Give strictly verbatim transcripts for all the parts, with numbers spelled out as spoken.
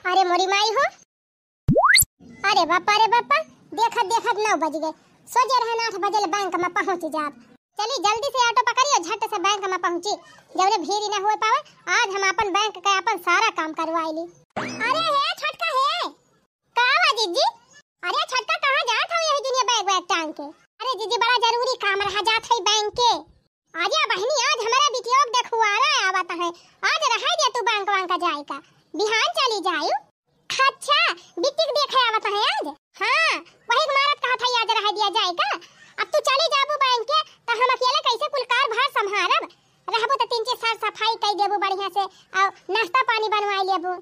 अरे मोरी माई हो, अरे बापा रे बापा, देखत देखत नौ बज गए। सोचे रहन आठ बजे ले बैंक में पहुँच जाब। चली जल्दी से ऑटो पकड़ी और झट से बैंक में पहुँची, जौने भीड़ न हुए पावे। आज हम अपन बैंक के अपन सारा काम करवाई ली। अरे हे छोटका हे, का बा जीजी? अरे छोटका कहाँ जात हौ यही दुनिया बैग बैग टांग के? अरे जीजी बड़ा जरूरी काम रहा जात है बैंक के। अरे बहिनी आज हमारे बिटिया के देखुआरा आवत है, आज रहे दे तू बैंक वांक जाए का, बिहान चली जायू। अच्छा, बिट्टी के देखे आवत है आज? हाँ, वही के मारत कहत है आज रह दिया जाए का। अब तू चली जाबू बैंक के, त हम अकेले कैसे कुल कारभार संभारब? रहबू त तीन चीज साफ सफाई कई देबू बढ़िया से, और नाश्ता पानी बनवाई लेबू।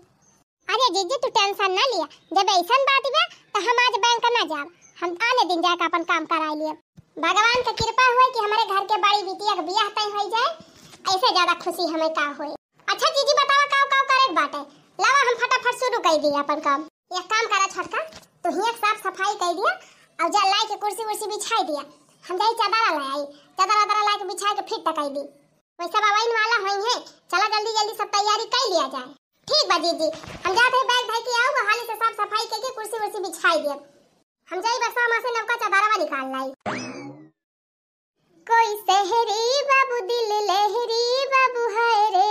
अरे जीजी तू टेंशन ना लिया, जब ऐसन बात बा त हम आज बैंक ना जाब, हम आने दिन जाके अपन काम कराई लेब। भगवान के कृपा हुए कि हमारे घर के बड़ी बिटिया के बियाह तय हो जाए, ऐसे ज्यादा खुशी हमें का होए। अच्छा जीजी बतावा काव काव करे के बाटे, लावा हम फटाफट शुरू कर दी अपन काम। एक काम करा छोटका, तू हियाँ के साफ सफाई कर दिया और जा लाई के कुर्सी उर्सी बिछाई दिया, हम जाई चादर लाई आई, चादर वादर लाई के बिछाई के फिट टकाई दी। वैसे बवाइन वाला होई है, चला जल्दी जल्दी सब तैयारी कर लिया जाए। ठीक बा जीजी, हम जात है बैग धई के आऊ, हाली से साफ सफाई करके कुर्सी उर्सी बिछाई दिया, हम जाई बस वहाँ से नौका चादरवा निकाल लाई। कोई सहरी बाबू दिल लहरी बाबू हाय रे,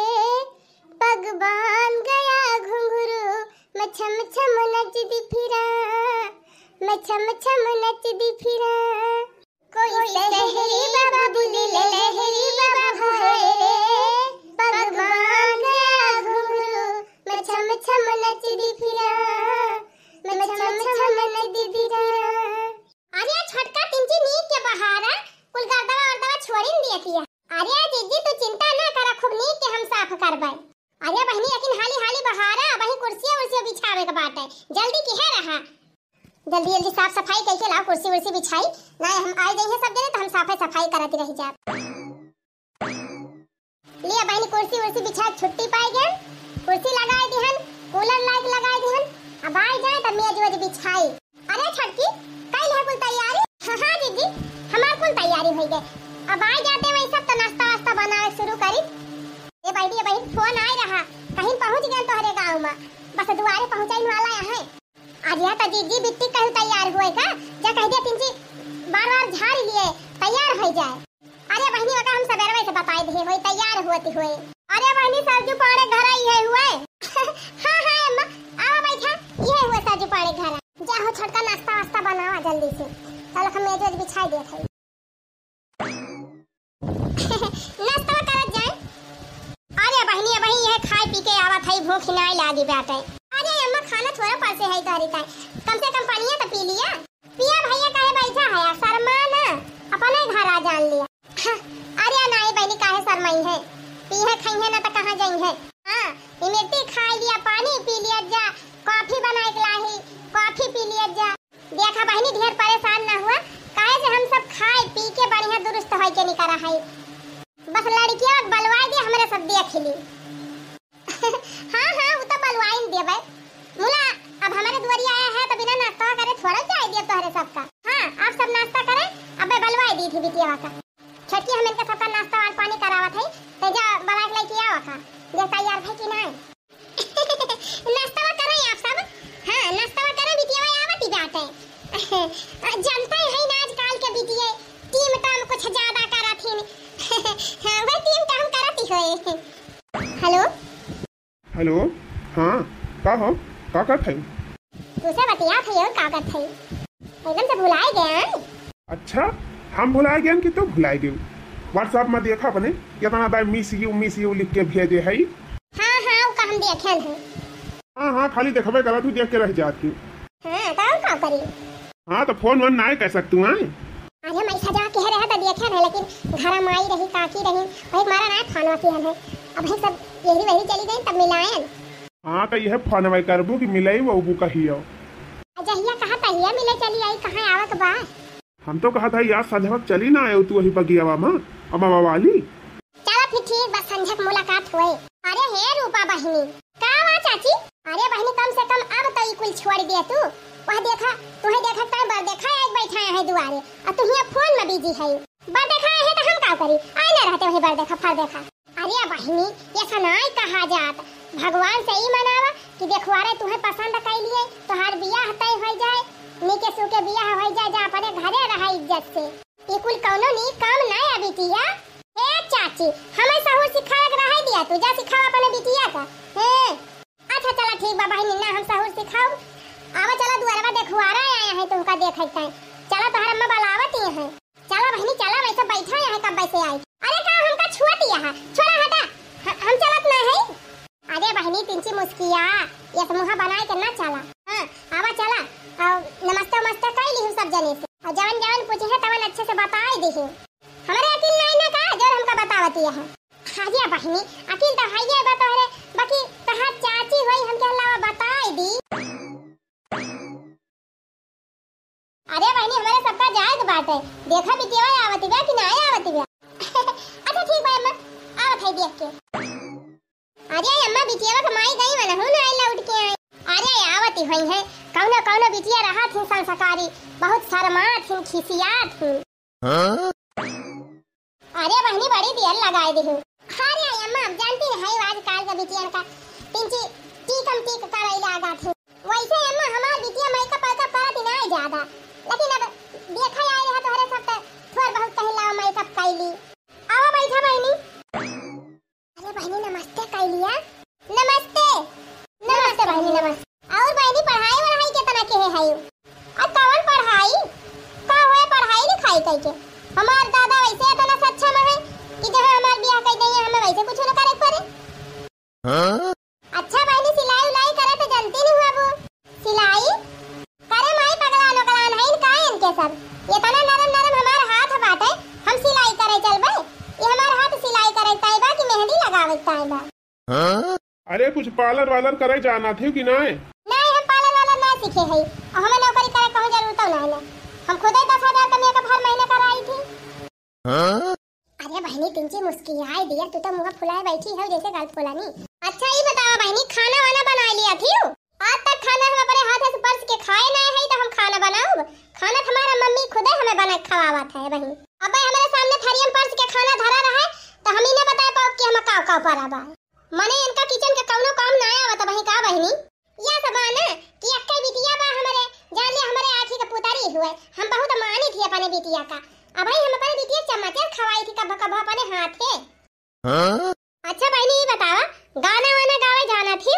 पग बांध गया घुंघरू, मैं छम छम नचदी फिरा, मैं छम छम नचदी फिरा। कोई सहरी बाबू दिल लहरी बाबू हाय रे, पग बांध गया घुंघरू, मैं छम छम नचदी फिरा, मैं छम छम नचदी फिरा। अरे छोटका तिनची नीक के बहारा, कुल गर्दवा वर्दवा छोड़िन दिया किया। अरे जीजी तू चिंता ना करा, खूब नीक के हम साफ करबै। अरे बहिनी लेकिन हाली हाली बहारा, वही कुर्सी उर्सी बिछावे के बाटे, जल्दी किहे रहा। जल्दी जल्दी साफ सफाई करके लाओ, कुर्सी उर्सी बिछाई, ना हम आ जाइए सब जने तो हम साफे सफाई करत रह जाब। लिया बहिनी, कुर्सी उर्सी बिछा, छुट्टी पाई गए, कुर्सी लगाई दिहन, कूलर लाइट लगाई दिहन। अब आई जाए तब मेज वेज बिछाई। अरे छोटकी, कई है कुल तैयारी? हाँ हाँ जीजी, हमार कुल तैयारी हो गए। अब आई जाते वही सब तो नाश्ता वास्ता बनावे शुरू करी। ए बहिनी, ए बहिनी, फोन आए रहा, कहीं पहुँच गए तोहरे गाँव में, बस दुआरे पहुँचाइन वाला है। अरे त जीजी बिट्टी कहूँ तैयार हुए का, जा कह दिया तिनची बार बार झाड़ लिए, तैयार हो जाए। अरे बहिनी, ओका हम सबेरवे से बताई दिहे होई, तैयार होती होई। अरे बहिनी, सरजू पाड़े घर आई है हुए। हाँ हाँ अम्मा, आवा बैठा, ये हुए सरजू पाड़े घर। जा हो छोटका, नाश्ता वास्ता बनावा जल्दी से, चल हम मेज वेज बिछाई देत है। नाश्ता करत जाए। अरे बहिनी, अबही यह खाए पी के आवत है, भूख नाई लागी बाटे। अरे अम्मा, खाना थोड़ा परसे है तोहरी ताई, कम से कम पानिया तो पी लिया। पिया भैया काहे बैठा है, शर्मा ना, अपने घर आ जान लिया। अरे नाई बहिनी, काहे शर्माई है, पीहे खाई है ना तो कहाँ जाई है। हाँ, इमरती खाई लिया, पानी पी लिया जा, कॉफी बनाए के लाही, कॉफी पी लिया जा। देखा बहिनी, ढेर परेशान ना हुआ, काहे से हम सब खाए पी के बढ़िया दुरुस्त होई के निकरा है। बस लड़किया बलवाई दे, हमरे सब देख ली। हाँ हाँ, उ तो बलवाइन देबे। मुला, अब हमरे दुआरिया आया है तो बिना नाश्ता करे थोड़ा जाए दिया तोहरे सबका। हाँ, आप सब नाश्ता करें, अब मैं बलवाई दी थी बिटिया का। छोटकी हम इनका सबका नाश्ता और पानी करावत है, ते जा बना के लेके आओ का। देख तैयार है कि नहीं? नाश्ता करें आप सब? हाँ, नाश्ता करें, बिटिया आवत ही बाटे। जनता है ना आजकल के बिटिया, टीम टाम कुछ ज्यादा करत ही। हाँ, वह टीम टाम करत ही होए। हेलो। हेलो, हाँ, का हो? का करत है? तुसे बतियात है, और का करत है? एकदम से भुलाए गए हैं। अच्छा, हम भुलाए गए कि तू भुलाए गए? WhatsApp में देखा अपने, कितना बार miss you, miss you लिख के भेजे है। हाँ, हाँ, वो का हम देखे हैं। हाँ, हाँ, खाली देखबे करत हूँ, देख के रह जात हूँ। हाँ, तो हम का करी? हाँ, तो फोन वोन नाय कर सकतू, हैं? अरे, मैं सजा के रहे तो देखे रहे, लेकिन घर में आई रही, काकी रही, वही मारा नाय फोन किया है। अब हम सब यही वही चली गई, तब मिलायन। हाँ, तो यह फोन वही करबू कि मिलाई वो कहियो। जहिया कहा तहिया मिले चली आई, कहाँ आवक बा? हम तो कहत है यार, संझवक चली ना आयो तू वही बगियावा मा, अमावा वाली। चला फिर ठीक बा, संझक मुलाकात होए। अरे हे रूपा बहिनी, का बा चाची? अरे बहिनी, कम से कम अब तो ई कुल छोड़ दे तू। वह देखा, तुहे देखा, तय बर देखा, एक बैठा है दुआरे, और तू हियां फोन में busy है। बर देखा है तो हम का करी? आए ना रहते वही बर देखा, फर देखा। अरे बहिनी, ऐसा नाय कहा जात। भगवान से ई मनावा कि देख, अरे तुहे पसंद कइ लिए, तोहार बियाह तय होइ जाए, नीके सूके बियाह होइ जाए, जा अपने घरे रहा इज्जत से। ई कुल कउनो नीक काम नाहीं है बिटिया। हे चाची, हमें सहूर सिखावे के रहे दिया, तू जा सिखावा अपने बिटिया का। हैं? अच्छा चला ठीक बा बहिनी, ना हम सहूर सिखाउब। आवा चला दुआरवा देखुआरा आया है तुमका देखे ताई। चला तोहर अम्मा बुलावत ही है। चला बहिनी चला, वैसे बैठा यहाँ कब से आई। अरे का हमका छुअत यहाँ, छोड़ा हटा, ह-, हम चलत ना है। अरे बहिनी तिनची मुस्किया, ये समूहा बनाए के ना चला। हाँ, आवा चला, और नमस्ते उमस्ते कइ लिहू सब जने से। और जवन जवन पूछे है तवन अच्छे से बताए दिहू। हमरे अकिल नाहीं ना का, जवन हमका बतावत यहाँ। अरे बहिनी, अकिल तो है ये बा तोहरे, बाकी तोहार चाची होई हमके अलावा बताए दी। अरे बहिनी, हमरे सबका जाए के बाटे। देखा बिटिया आवत बा कि नाहीं आवत बा। अच्छा ठीक बा अम्मा, आवत है देख के। अरे अम्मा, बिटिया के माई गई वनहु नाहीं लौट के आई। अरे आवत ही है, कउनो कउनो बिटिया रहत ही संस्कारी, बहुत शर्मात ही, खिसियात ही। हाँ? अरे बहिनी, बड़ी देर लगाए दिहू। अरे अम्मा, अब जानती है आजकल का बिटियन का, तिनची टीकम टीक करइ लागत ही। वैसे अम्मा, हमार बिटिया मेकअप वेकअप करत ही नाहीं ज्यादा, लेकिन अब देखा आए रहा तोहरे सब त थोड़ बहुत कहीं लावा मेकअप कइली। आवा बैठा बहिनी। अरे बहिनी, नमस्ते कइ लिया। नमस्ते। नमस्ते बहिनी, नमस्ते। और बहिनी, पढ़ाई वढ़ाई केतना केहे हयू? आ कवन पढ़ाई? का होए पढ़ाई लिखाई कइके? हमार दादा वैसे एतना सक्षम है कि जो है हमार बियाह कइ देइहैं, हमें वैसे कुछ न करे के पड़े। हाँ? अच्छा बहिनी, सिलाई उलाई करे तो जनती नहीं हुआ वो। सिलाई? करे माई, पगलान उगलान हईन का इनके सब? एतना नरम नरम हमार हाथ बाटे, हम सिलाई करे चलबे? ये हमार हाथ सिलाई करे ताई बा कि मेहंदी लगावे ताई बा? हाँ? अरे कुछ पार्लर वार्लर करे जाना थी कि नाहीं? नाहीं, हम पार्लर वार्लर ना सीखे हई, और हमें नौकरी करे कहूँ जरूरत नाहीं ना। हम खुदे दस हजार का मेकअप हर महीने कराई थी। हाँ? अरे बहिनी, तिनची मुस्कियाए दिया, तू तो मुँह फुलाए बैठी है जैसे गाल फुलानी। अच्छा ई बतावा बहिनी, खाना वाना बनाए लिया थी? आज तक खाना हम अपने हाथ से परस के खाए नाहीं है, तो हम खाना बनाउब? खाना तो हमारा मम्मी खुदे हमें बना के खवावत है बहिनी। अब हमारे सामने थरियम परस के खाना धरा रहा है, तो हम ही ना बता पाउब कि हम का का परा बा। मने इनका किचन के कउनो काम ना आवत बही का बहिनी? या सब ना कि एक्के बिटिया बा हमरे, जान ले हमरे आँखी के पुतरी हुए। हम बहुत मानी थी अपने बिटिया का। अबही हम अपने बिटिया चम्मचे खवाई थी कभो कभो अपने हाथे। हाँ? अच्छा बहिनी, ई बतावा, गाना वाना गावे जाना थी?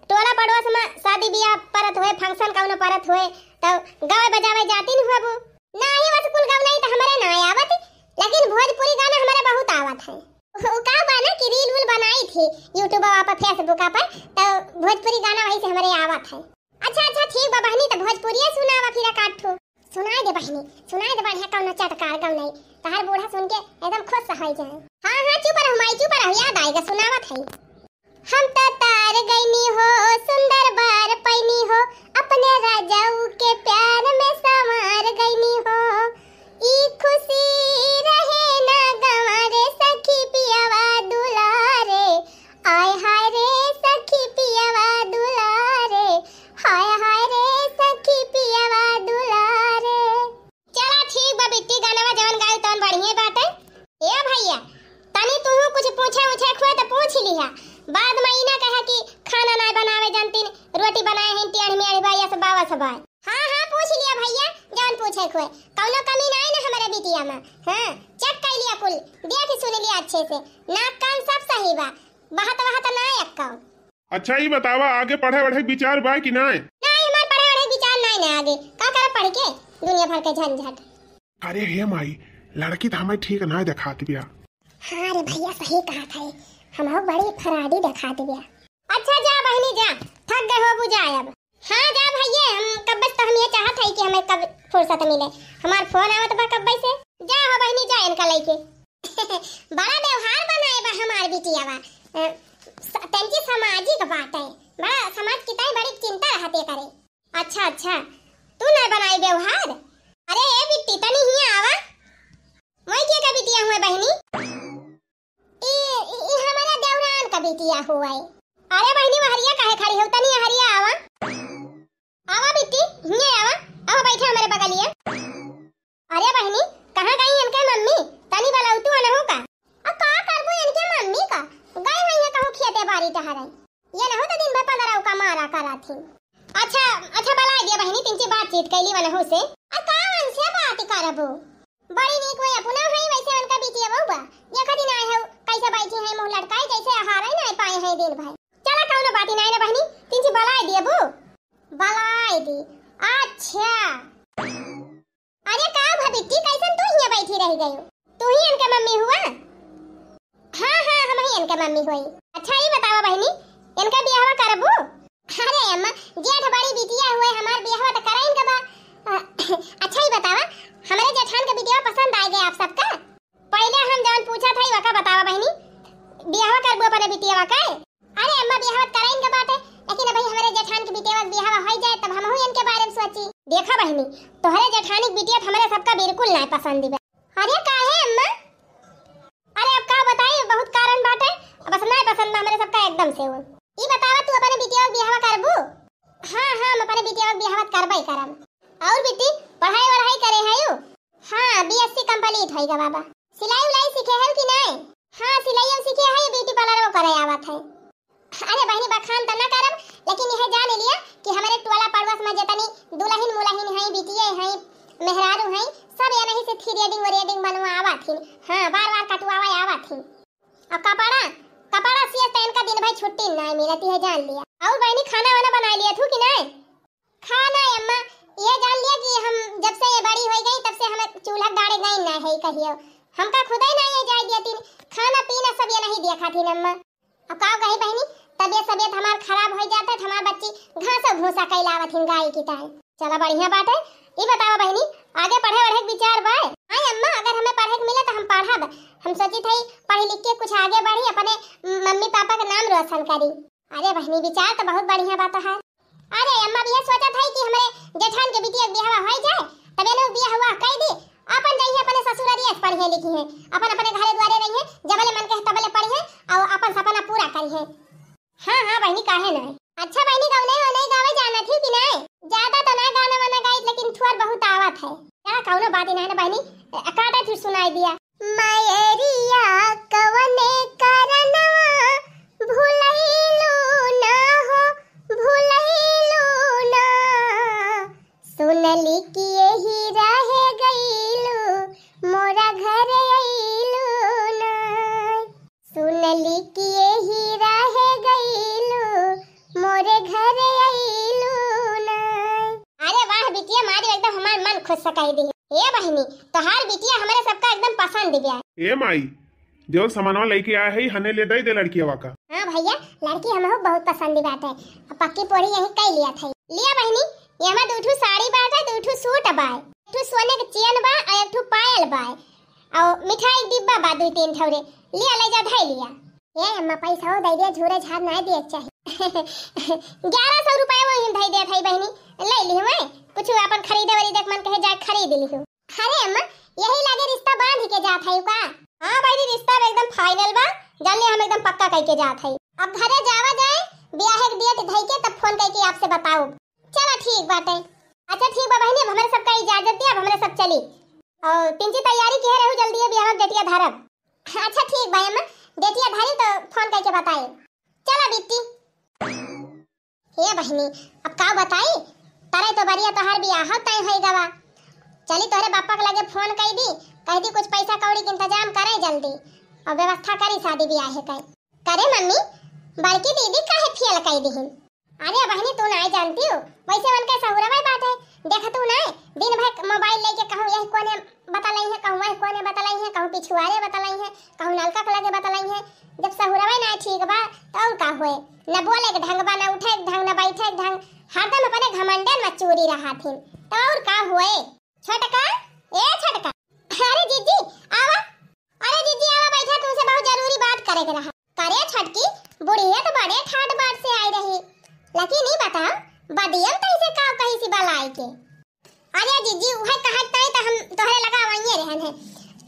टोला पड़ोस में शादी बियाह परत हुए, function कउनो परत हुए, तो गावे बजावे जाती न हुआ बू? नाहीं, बस कुल गवनई तो हमरे ना आवत, लेकिन भोजपुरी गाना हमरे बहुत आवत है। उ का बा ना कि reel वील बनाई थी YouTube पर, Facebook पर, तो भोजपुरी गाना वही से हमरे आवत है। अच्छा, अच्छा, ठीक बा बहिनी, तो भोजपुरिया सुनावा फिर एकाध ठो। सुनाई दे बहिनी, सुनाई दे बढ़िया कउनो चटकार गवनई, तहार बूढ़ा सुन के एकदम खुश हो जाए। हाँ, हाँ, चुप रहो माई, चुप रहो, याद आएगा, सुनावत है। हम त तार गइनी हो, सुंदर बार पैनी हो, अपने राजाऊ के प्यार में संवार गइनी हो। ई खुशी रहे ना गंवा रे सखी पियवा दुलारे, आय हाय रे सखी पियवा दुलारे, हाय हाय रे सखी पियवा दुलारे। चला ठीक बा बिट्टी, गानवा जवन गायू तवन बढ़िया बाटे। ए भइया, तनी तुहू कुछ पूछे उछे खुए त पूछ लिहा। बाद में ई ना कहे कि खाना नाय बनावे जानतीन, रोटी बनाए हैं टेढ़ मेढ़ बा, यस बावस बा। हाँ, हाँ, पूछ लिया भइया, जवन पूछे खुए। कउनो कमी नाय ना हमरे बिटिया में। हाँ, check कर लिया कुल, देख सुन लिया अच्छे से। नाक कान सब सही बा, बहत वहत ना एक्का। अच्छा, ई बतावा, आगे पढ़े वढ़े के विचार बा कि नाय? नाय, हमार पढ़े वढ़े के विचार नाय ना आगे। का करब पढ़ के? दुनिया भर के झंझट। अरे हे माई, लड़की त हमें ठीक नाय देखात बिया। हाँ रे भइया, सही कहत है, हमहू बड़ी फराडी देखात बिया। अच्छा जा बहिनी जा, थक गए हो बुझाए अब। हाँ जा भइया, हम कब से तो हम ये चाहत है कि हमें कब फुर्सत मिले, हमार फोन आवत बा कब से। जा हो बहिनी जा इनका लेके। बड़ा व्यवहार बनाए बा हमार बिटिया बा। अ, स-, तंची सामाजिक बाटे, बड़ा समाज की ताई बड़ी चिंता रहते करे। अच्छा, अच्छा, तू ना बनाई व्यवहार। अरे ए बिट्टी, तनी हिया आवा। मोई के का बिटिया हुए बहिनी? ई, ई, ई हमारा देवरान का बिटिया हुए। अरे बहिनी, वहरिया काहे खड़ी हो? तनी हरिया आवा। आवा बिट्टी, हिये आवा, आवा बैठे हमरे बगलिए। अरे बहिनी, कहाँ गई इनके मम्मी? तनी बलौतू अनहु का? अब का करबू इनके मम्मी का? गई हुई है कहूँ खेते बारी टहरे। ये नहु तो दिन भर पगरौ का मारा करा थी। अच्छा, अच्छा, बलाइ दिया बहिनी, तिनची बातचीत कैली वनहु से। आ का उनसे बात करबू? बड़ी नीक होई, अपना है वैसे उनका बिटिया बहू बा। देखा दिन आए हो, कैसे बैठी है मुँह लटकाए, जैसे आहार ही नहीं पाए हैं दिन भर। चला कौनो बात ही नहीं ना बहिनी, तिनची बलाइ दिया बू। बलाइ दी। अच्छा। अरे का भा बिट्टी, कैसन तू हियां बैठी रह गयू? तू ही इनके मम्मी हुआ? हाँ, हाँ, हम ही इनके मम्मी हुई। अच्छा, ई बतावा बहिनी, इनका बियाहवा करबू? अरे अम्मा, जेठ बड़ी बिटिया हुए, हमार बियाहवा तो कराइन के बा। अ, अच्छा, ई बतावा, हमरे जेठान के बिटिया पसंद आ गए आप सबका? पहले हम जौन पूछा था, वका बतावा बहिनी, बियाहवा करबू अपने बिटिया का? अरे अम्मा, बियाहवा कराइन के बाटे, लेकिन अभी हमरे जेठान के बिटिया के बियाहवा हो जाए, तब हमहू इनके बारे में सोची। देखा बहिनी, तोहरे जेठानी के बिटिया तो हमरे सबका बिल्कुल ना पसंद बा। अरे काहे अम्मा? अरे अब का बताई, बहुत कारण बाटे, बस ना पसंद बा हमरे सबका एकदम से वो। ई बतावा, तू अपने बिटिया के बियाहवा करबू? हाँ, हाँ, हम अपने बिटिया के बियाहवा करबे करब। और बिट्टी, पढ़ाई वढ़ाई करे है यू? हाँ, बीएससी complete होई गा बाबा। सिलाई उलाई सीखे है कि नहीं? हाँ, सिलाइयो सीखे है, ब्यूटी पार्लरो करे आवत है। अरे बहिनी, बखान त ना करब, लेकिन यह जान लिया कि हमरे टोला पड़ोस में जितनी दुल्हन मुलहिन हैं, बिटिये हैं, मेहरारू हैं, सब ये नहीं से थ्रेडिंग व्रेडिंग बनवा आवत हिन। हाँ, बार बार कटवावा आवत हिन। और कपड़ा, कपड़ा सिए तो इनका दिन भर छुट्टी नहीं मिलती है, जान लिया। और बहिनी, खाना वाना बना लिया थू कि नहीं? खाना अम्मा, ये जान लिया कि हम जब से ये बड़ी हो गई, तब से हमें चूल्हा डाले गई ना है कहियो। हमका खुदे ना ये जाए दिया तीन, खाना पीना सब ये नहीं देखा थी अम्मा। अब का कही बहिनी, तबियत सबियत हमार खराब हो जाता है, हमार बच्ची घासो भूसा कैलावत हिन गाय की ताई। चला बढ़िया बात है। ई बतावा बहिनी, आगे पढ़े वढ़े के विचार बा? हाँ अम्मा, अगर हमें पढ़े के मिले तो हम पढ़ब। हम सोची थी पढ़ी लिख के कुछ आगे बढ़ी, अपने मम्मी पापा का नाम रोशन करी। अरे बहिनी, विचार तो बहुत बढ़िया बात है। अरे अम्मा भी ये सोचत है कि हमरे जेठान के बिटिया के बियाह हो जाए, तबे लोग बियाह हुआ कह दी, अपन जाइए अपने ससुरारिया से पढ़िए लिखिए, अपन अपने घरे द्वारे रहिए, जबले मन कहे तबले पढ़िए और अपन सपना पूरा करिए। हाँ, हाँ बहिनी, काहे नहीं। अच्छा बहिनी, गौने वने गावे जाना थी कि नहीं? ज्यादा तो ना गाना वाना गाइत, लेकिन थोड़ बहुत आवत है। क्या कौनो बात ही नहीं ना बहिनी, काटा थी सुनाई दिया। मयरिया कवने करनवा भुलैलू ना हो, भुलैलू ना। सुनली कि यही रहे गईलू, मोरा घर अइलू ना। सुनली कि यही रहे गईलू, मोरे घर अइलू ना। अरे वाह बिटिया, मारी एकदम हमार मन खुश कर दी। ए बहिनी, तोहार बिटिया हमरे सबका एकदम पसंद बिया। ए माई, जो सामानवा लेके आए है, हने ले दे दे लड़कियावा का। हाँ भैया, लड़की हमहू बहुत पसंद बाटे। पक्की पोरी यही कई लिया था। लिया बहिनी, ये हमार दू ठू साड़ी बाटे, दू ठू सूट बा, एक ठू सोने के चेन बा और एक ठू पायल बा और मिठाई के डिब्बा बा दू तीन ठौरे। लिया, ले जा, धई लिया। ए अम्मा, पैसा हो दे दे, झूरे झार ना दिए के चाही। ग्यारह सौ रुपया वो हिन धई दे भाई बहिनी, ले ली मैं कुछ अपन खरीदे वरीदे के मन कहे जाए खरीद लिहू। अरे अम्मा, यही लागे रिश्ता बांध के जात है का? हाँ बहिनी, रिश्ता अब एकदम final बा, जान ले हम एकदम पक्का कह के जात है। अब घरे जावा जाए, ब्याह के date धई के तब फोन करके आपसे बताओ। चला ठीक बाटे। अच्छा ठीक बा बहिनी, अब हमरे सबका इजाजत दिया, अब हमरे सब चली। और तिनची तैयारी किहे रहू, जल्दी है ब्याह में डेटिया धरब। अच्छा ठीक बा अम्मा, डेटिया धरी तो फोन करके बताए। चला बिट्टी। हे बहिनी, अब का बताई, तरे तो बरिया तोहार बियाह तय होई गवा। चली तोहरे पापा के लगे फोन कई दी, कह दी कुछ पैसा कौड़ी के इंतजाम करे जल्दी और व्यवस्था करी शादी बियाह के। करे मम्मी, बड़की दीदी काहे फेल कई दीहिन? अरे बहिनी, तू नाय जानती हो, वैसे उनके सहुरवे बात है। देख तू नाय, दिन भर मोबाइल लेके कहूँ यही कोने बतलाई है, कहूँ वही कोने बतलाई है, कहूँ पिछुआरे बतलाई है, कहूँ नलका के लगे बतलाई है। जब सहुरवे नाय ठीक बा, तो और का हुए? न बोले के ढंग बा, न उठे के ढंग, न बैठे के ढंग, हरदम अपने घमंडन में चूरी रहा थी, तो और का हुए? छोटका, ए छोटका, अरे जीजी, आवा। अरे जीजी, आवा बैठा, तुमसे बहुत जरूरी बात करे के रहा। करे छोटकी, बुढ़िया तो बड़े ठाट बाट से आई रही, लेकिन ई बताओ, बदियम तैसे का कही सी बलाई के? अरे जीजी, उहे कहत तई तो हम तोहरे लगा वइये रहन है,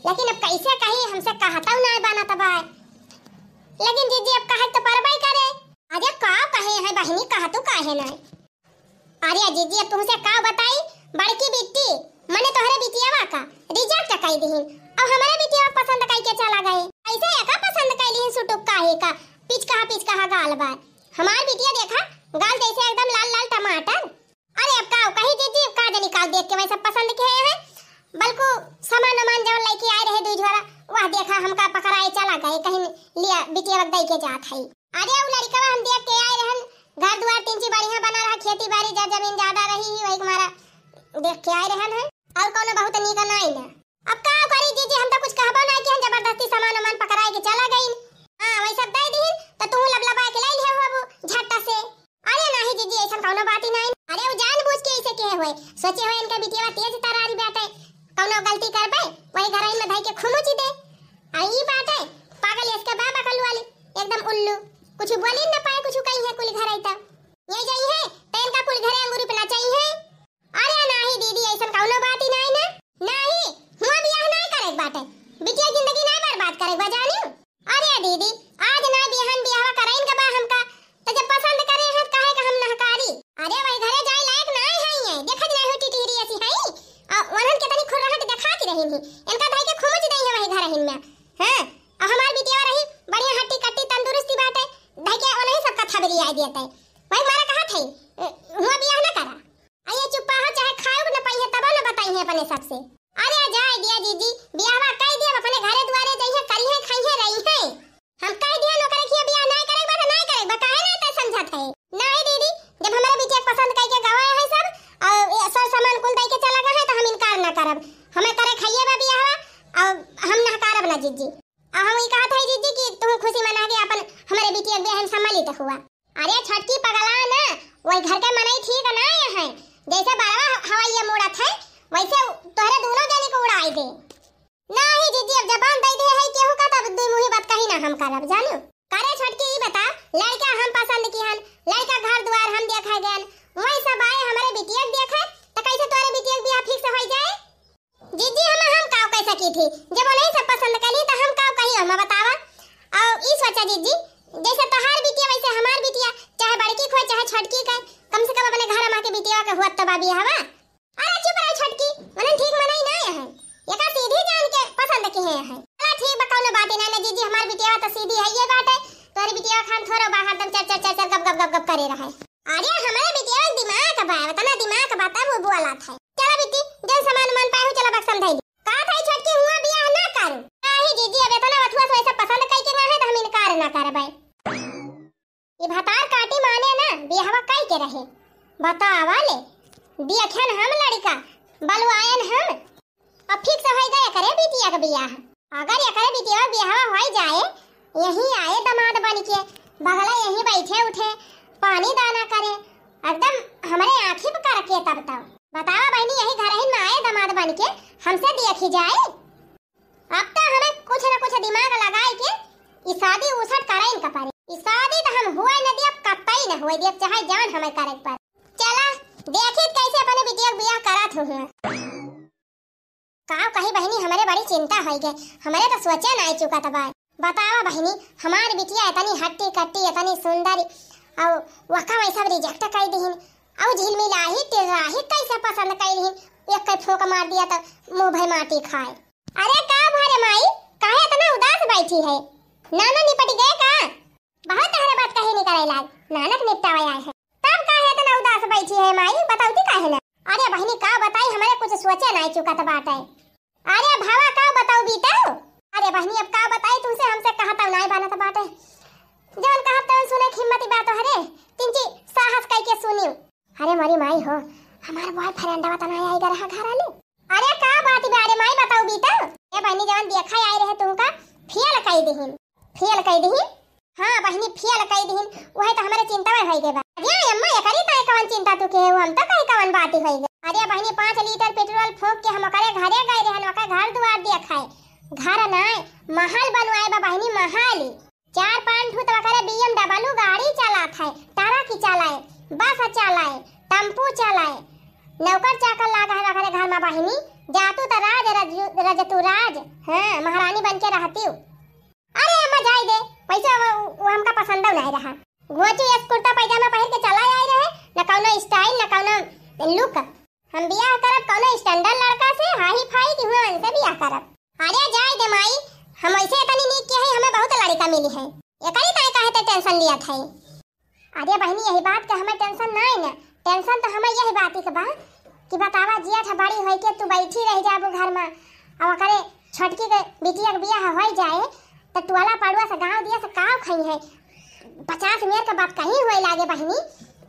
लेकिन अब कैसे कही, हमसे कहतौ ना बनत बा। लेकिन जीजी, अब कहत तो परबे करे। अरे का कहे है बहिनी, कहतू काहे नहीं? अरे जीजी, अब तुमसे का बताई, बड़की बिट्टी, मने तोहरे बिटियावा का reject कई दिहिन, अब हमारे बिटियावा पसंद कई के चला गए। ऐसे एका पसंद कई लिहिन सुटुक काहे का, पिचकहा पिचकहा गाल बा। हमार बिटिया देखा, गाल जैसे एकदम खेती बारी जा जमीन ज्यादा रही ही, वही हमारा देख के आए रहन है। और कौनो बहुत नीक नाई ना। अब का करी जीजी, हम तो कुछ कहबो ना कि हम जबरदस्ती सामान वामान पकड़ाए के चला गई। हाँ, वही सब दे दीन, तो तू लबलबा के ले लिहे होबू झट्टा से। अरे नाही जीजी, ऐसन कौनो बात ही नहीं। अरे वो जानबूझ के ऐसे कहे हुए, सोचे हुए इनका बिटिया तेज तरारी बाटे, कौनो गलती करबे, वही घर में धई के खुमुची दे। आ ई बाटे, पागल इसके बाबा कलू वाली, एकदम उल्लू, कुछ बोली न पाए, कुछ कही है कुल घर आई तब। ये जाई है, तो इनका कुल घरे अंगूरी पे नचाई है। अरे नाही दीदी, ऐसन कौनो बात ही नाही ना। नाही, हुआ बियाह नाही करे के बाटे। बिटिया जिंदगी नाही बर्बाद करे के बा, जानियो। अरे दीदी, आज नाही बिहान बियाहवा कराइन के बा हमका, तो जब पसंद करे हैं, काहे का हम नहकारी? अरे वही घरे जाए लायक नाही है ये, देखत नाही हो टिटहिरी ऐसी है। आ वनन के तनी खुर्राहट देखाती रही नहीं, इनका धई के खुमच दई है वही घर हिन में। हाँ, आ हमार बिटिया रही बढ़िया हट्टी कट्टी तंदुरुस्ती बाटे, धई के ओनही सबका थबरी आए दिया तय। वही मारा कहा थे, हुआ बियाह ना करा। आ ये चुप्पा हो, चाहे खाए न पाई है, तबो न बताई है अपने सबसे। अरे जाए दिया जीजी, बियाहवा कई दिया, अपने घरे दुआरे जाई है, करी है, खाई है, रही है। हम कह दिया नौकरे किया बियाह नहीं करे बा, तो नहीं करे बा, काहे ना तो समझत है? नहीं दीदी, जब हमारे बिटिया के पसंद कई के गवाए है सब, और ये सब सामान कुल दई के चला गए है, तो हम इनकार ना करब। हमें करे खाइए बा बियाहवा, और हम नहकारब ना जीजी। और हम ई कहत है जीजी कि तू खुशी मना के अपन हमारे बिटिया के बियाह में सम्मिलित हुआ। अरे छोटकी पगला ना, वही घर के मनई ठीक ना है, जैसे बरवा हवाई ये मुड़त है, वैसे तोहरे दोनों जनी को उड़ाई दे। नाही जीजी, अब जबान दे दे है केहू का, तब दुई मुही बात कही ना हम करब, जानू। करे छोटकी, ई बता, लड़का हम पसंद किहन, लड़का घर दुआर हम देखा गयन, वही सब आए हमारे बिटिया के देखे, तो कैसे तोरे बिटिया के बियाह फिक्स हो जाए? जीजी, हम, हम काव कह सकी थी? जब उन्हें सब पसंद करी, तो हम काव कही, हम बतावा। और ई सोचा जीजी, जैसे तोहार बिटिया, वैसे हमार बिटिया, चाहे बड़की को, चाहे छोटकी का, कम से कम अपने घर में के बिटिया के हुआ तो बाबी हवा। अरे चुप रह छोटकी, उन्हें ठीक मनई ना है, एका सीधी जान के पसंद किहे है। अरे ठीक बा, कौनो बात ना, ना जीजी, हमार बिटिया तो सीधी है ये बात है, तोहरी बिटिया खान थोड़ो बाहर दम चर चर चर चर गप गप गप गप करे रहे। अरे, हमरे बिटिया में दिमाग बा, उतना दिमाग बा, तब वो बोलत है। चला बिट्टी, जौन सामान मन पाए हो, चला बक्सा में धई ली। का थाई छोटकी हुआ बियाह ना करू? नाही जीजी, अब इतना अथुआ से वैसे पसंद कई के ना है, तो हम इनकार ना करबे। ई भतार काटी माने ना, बियाहवा कई के रहे। बतावा ले, देखन हम लड़का, बलवायन हम, अब फिक्स होइ गए एकरे बिटिया के बियाह। अगर एकरे बिटिया बियाहवा होइ जाए, यहीं आए दामाद बन के, बगला यहीं बैठे उठे, पानी दाना करे, एकदम हमरे आँखी पे करके तब तब। बतावा बहिनी, यही घरहिन में आए दामाद बन के, हमसे देखी जाए। अब तो हमें कुछ न कुछ दिमाग लगाए के ई शादी उसट कराइन का पड़े। ई शादी तो हम हुए न दियब, कतई न हुए दियब, चाहे जान हमें करे के पड़े। चला, देखी कैसे अपने बिटिया के बियाह करत हुए। का कही बहिनी, हमरे बड़ी चिंता होइ गए, हमरे तो सोचे नाई चुकत बा। बतावा बहिनी, हमार बिटिया इतनी हट्टी कट्टी, इतनी सुंदर, और वका वही सब रिजेक्ट कर दिहिन, और झिलमिलाही टिर्राही कैसे पसंद कर लिहिन, एक कई फूंक मार दिया तो मुंह भर माटी खाए। अरे का भरे माई, काहे इतना उदास बैठी है? नाना निपट गए का? बहुत तहरे बात कही निकले लाग, नानक निपटावे आए हैं। तब काहे इतना उदास बैठी है माई, बताउती काहे ना? अरे बहिनी का बताई, हमरे कुछ सोचे नाई चुकत बाटे। अरे भावा का बताऊ बीतऊ? अरे बहिनी अब का बताई तुमसे, हमसे कहत नाई बनत बाटे। जवन कहब तवन सुने के हिम्मत बा तोहरे, तिनची साहस कई के सुनियो। अरे मोरी माई हो, हमार बॉयफ्रेंडवा त नाई आई रहा घर आलू। अरे का बात बा रे माई, बताऊ बीतऊ। ए बहिनी जवन देखा आई रहे तुमका, फेल कई दिहिन। फेल कई दिहिन? हाँ बहिनी, फेल कई दिहिन, वही तो हमरे चिंता में होई गए बा। अरे अम्मा, एकरी ताई कवन चिंता तू के हो, हम तो कहीं कवन बात ही होई गए। अरे बहिनी, पाँच लीटर पेट्रोल फूंक के हम ओकरे घरे गए रहन, ओकर घर दुआर देखाए। घर नाय, महल बनवाए बा बहिनी, महल। चार पाँच ठू तो ओकरे B M W गाड़ी चलात है, ट्रक ही चलाए, बस चलाए, टेम्पू चलाए। नौकर चाकर लागा है ओकरे घर में बहिनी, जातू तो राज रज-, रजतू राज, हाँ, महारानी बन के रहती। अरे अम्मा जाए दे, वैसे वो, वो हमका पसंद नहीं रहा। गोचू यस कुर्ता पैजामा पहिर के चला आए रहे, न कौनो स्टाइल, न कौनो लुक। हम बियाह करब कौनो स्टैंडर्ड लड़का से, हाई फाई की हुआ उनसे बियाह करब। अरे जाए दे माई, हम वैसे इतनी नीक के है, हमें बहुत लड़का मिली है, एकरी ताई काहे ते टेंशन लिया था? अरे बहिनी, यही बात के हमें टेंशन नहीं न, टेंशन तो हमें यही बात के बा कि बतावा जिया था बड़ी होई के तू बैठी रह जाबू घर में, और ओकरे छोटकी के बिटिया के बियाह होई जाए तो टोला पड़ुआ से गांव दिया से काव खाई है। पचास मेर के बात कहीं होए लागे बहिनी,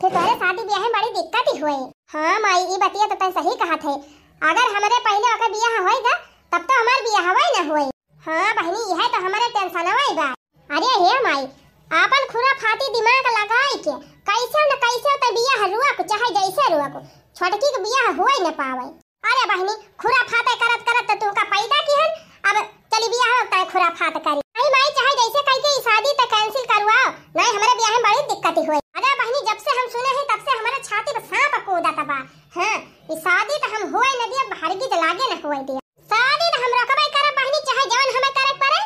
फिर तोहरे शादी बियाह में बड़ी दिक्कत ही होए। हाँ माई, ई बतिया तो तैं सही कहत है। अगर हमरे पहिले ओकर बियाह होएगा, तब तो हमार बियाहवा ही ना होए। हाँ बहिनी, यह तो हमरे टेंशनवा ही बा। अरे हे माई, आपन खुराफाती दिमाग लगाई के कैसे न कैसे तो बियाह रोक, चाहे जैसे रोक, छोटकी के बियाह होए न पावे। अरे बहिनी, खुराफाते करत करत तो तुमका पैदा किहन, अब चली बियाह होता है खुराफात करी। नहीं माई, चाहे जैसे कह के ई शादी तो कैंसिल करवाओ, नहीं हमरे बियाह में बड़ी दिक्कत होए। अरे बहिनी, जब से हम सुने हैं तब से हमारे छाती पर सांप कूदत बा। हाँ, ई शादी तो हम होए न दिया, हरगिज लागे न होए दिया। शादी तो हम रखबे करब बहिनी, चाहे जवन हमें करे पड़े।